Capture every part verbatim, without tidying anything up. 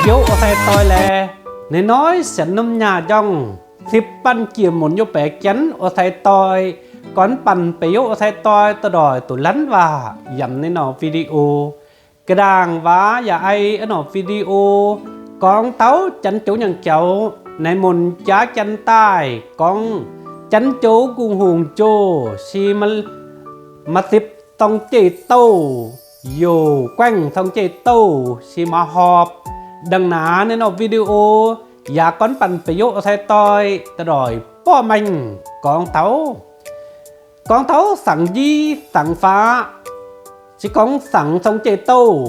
Pei Yôk Osei Toi le, ne noi sen num nya jong, sip pan ki mun yo pe kian Osei Toi, kon pan Pei Yôk Osei Toi tơdoi tu lan wa, yam ne no video. Kơdang wa ya ai ơ no video, kong tâu chăn chô nhang châu, ne mun cha chăn tai, kong chăn chô gung hùng chô, si ma, ma sip song chê tô, yo quanh song chê tô, si ma họp. Đăng na ne no video, ya kon pan Pei Yôk Osei Toi, tơdoi po manh, kong tâu. Kong tâu săng ji, săng pha, si kong săng song chê tô.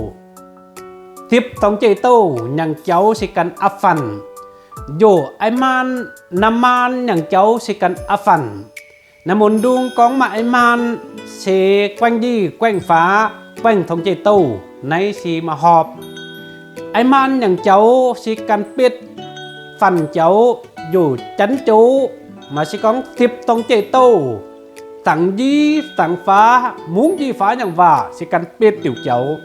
Sip song chê tô, nhang châu si căn áp phần. Yo, ai man, năm man nhang châu si căn áp phần. Năm mun đung kong ma ai man, si quanh ji, quanh pha, quanh song chê tô, nai si ma họp. Ai man nhang châu si căn pit phần châu, yo chăn châu, ma si kong sip song chê tô. Săng ji, săng pha, mung ji pha nhang wa, si căn pit tiểu châu.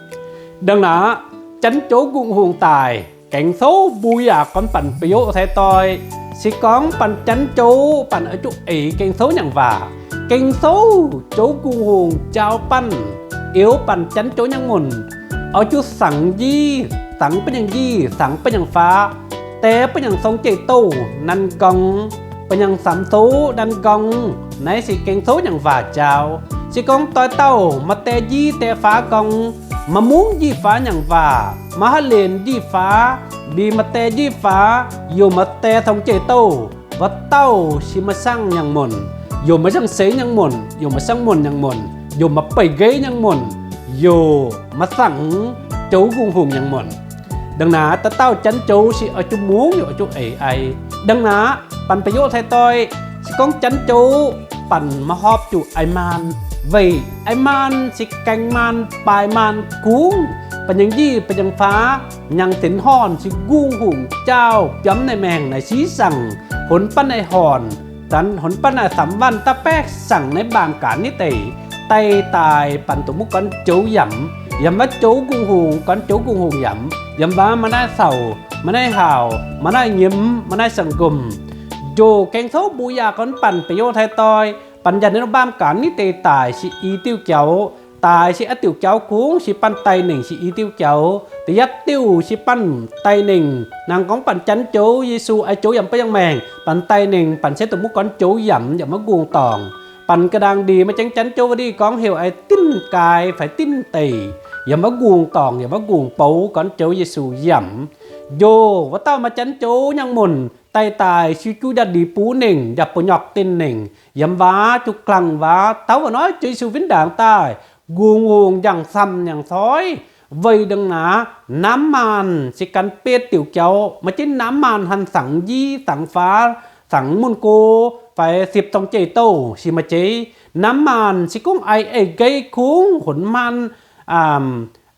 Đăng na, chăn châu gung hùng tai, keng sâu bu ya kon pan Pei Yôk Osei Toi. Si kong pan chăn châu, pan ơ chu ê keng sâu nhang wa. Keng sâu, châu gung hùng, chao pan, iêu pan chăn châu nhang mun. Ơ chu săng ji, săng pơ nhang ji, săng pơ nhang pha. Te pơ nhang song chê tô, năn gong. Pơ nhang sắm tô, năn gong. Nai si keng sâu nhang wa chao. Si kong toi tâu, ma te ji te pha gong. Ma mung ji pha nhang wa. Ma ha len ji pha. Bi ma te ji pha. Yo ma te song chê tô. Wa tâu si ma săng nhang mun. Yo ma săng sê nhang mun. Yo ma săng mun nhang mun. Yo ma pei gei nhang mun. Yo ma săng châu gung hùng nhang mun. Đăng na ta tâu chăn châu si ơ chu mung yo ơ chu ê ai. Đăng na pan Pei Yôk Osei Toi, si kong chăn châu pan ma họp chu ai man. Vei ai man si keng man, pai man kung. Pơ nhang ji, pơ nhang pha, nhang tin hòn si gung hùng chao, piăm nai meng nai si săng, hôn pan nai hòn. Tan hôn pan nai sắm văn ta pek săng nai bam kan ni tê. Tai tai pan tu mu kon châu yam. Yam wa châu gung hùng, kon châu gung hùng yam. Yam wa ma nai sâu, ma nai hào, ma nai nhim, ma nai săng gum. Yo keng sâu bu ya kon pan Pei Yôk Osei Toi. Pan jan nai bam kan ni tê tai si i tiu kiao. Tai si a tiu kiao kung si pan tai ning si i tiu kiao. Ti yat tiu si pan tai ning. Nang kong pan chăn châu Yêsu ai châu yam pơ nhang meng. Pan tai ning, pan se tu mu kon châu yam, yam ma gung tong. Pan kơdang đi, ma cheng chăn châu wa đi, kong hiu ai tin kai, phải tin tê. Yam ma gung tong, yam ma gung pâu, kon châu Yêsu yam. Yo, wa tâu ma chăn châu nhang mun, tai tai, si chu ja đi pu ning, ja pu nhok tin ning. Yam wa, chu klang wa, tâu wa nói, châu Yêsu vinh đang tai. Gung hùng jang sâm nhang soi. Vei đăng na, năm man, si căn pit tiểu châu, ma chính năm man hăn săng ji, săng pha, săng mun cô, phải sip song chê tô, si ma chê. Năm man, si kung ai ê gei kung, hôn man, à,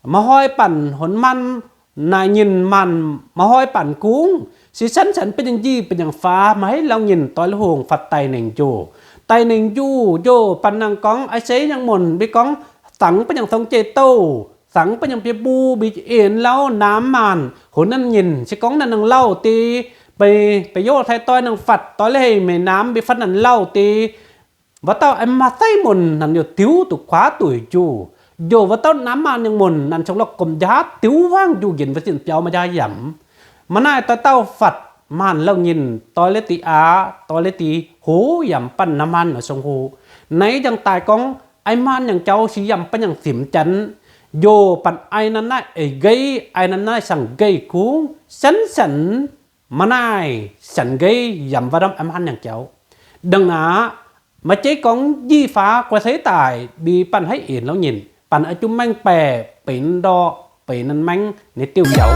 ma hoi pan, hôn man, nai nhin man, ma hoi pan kung, si săn săn pơ nhang ji, pơ nhang pha, ma hei lao nhin, toi lu hùng, phật tai ning ju. Tai ning ju, ju, pan nang kong, ai sê nhang mun, bi kong, săng pơ nhang song chê tô, săng pơ nhang pia bu, bi yên lao, năm man, hôn năn nhin, si kong năn nang lao ti, Pei, Pei Yôk Osei Toi nang phật, toi lê hei mê năm, bi phật năn lao ti, wa tâu em ma tây mun năn yo tiếu tu khóa tuổi ju. Yo wa tâu năm man nhang mun năn song lok kom ja tiếu vang ju gin wa sin piao ma ja yam. Ma nai ta tâu phật man lao nhin toi lê ti a, toi lê ti hu yam pan năm man na song hu. Nai jang tai kong ai man nhang châu si yam pan nhang sim chăn. Yo pan ai năn nai ê gei, ai năn nai săng gei kung. Săn săn Ma nai, săn gei yam vadam em han nhang châu. Đăng na, ma chê kong ji pha kua sê tai, bi pan hei in lao nhin, pan a chu meng pe, pe năn đo, pe năn meng, ni tiu châu.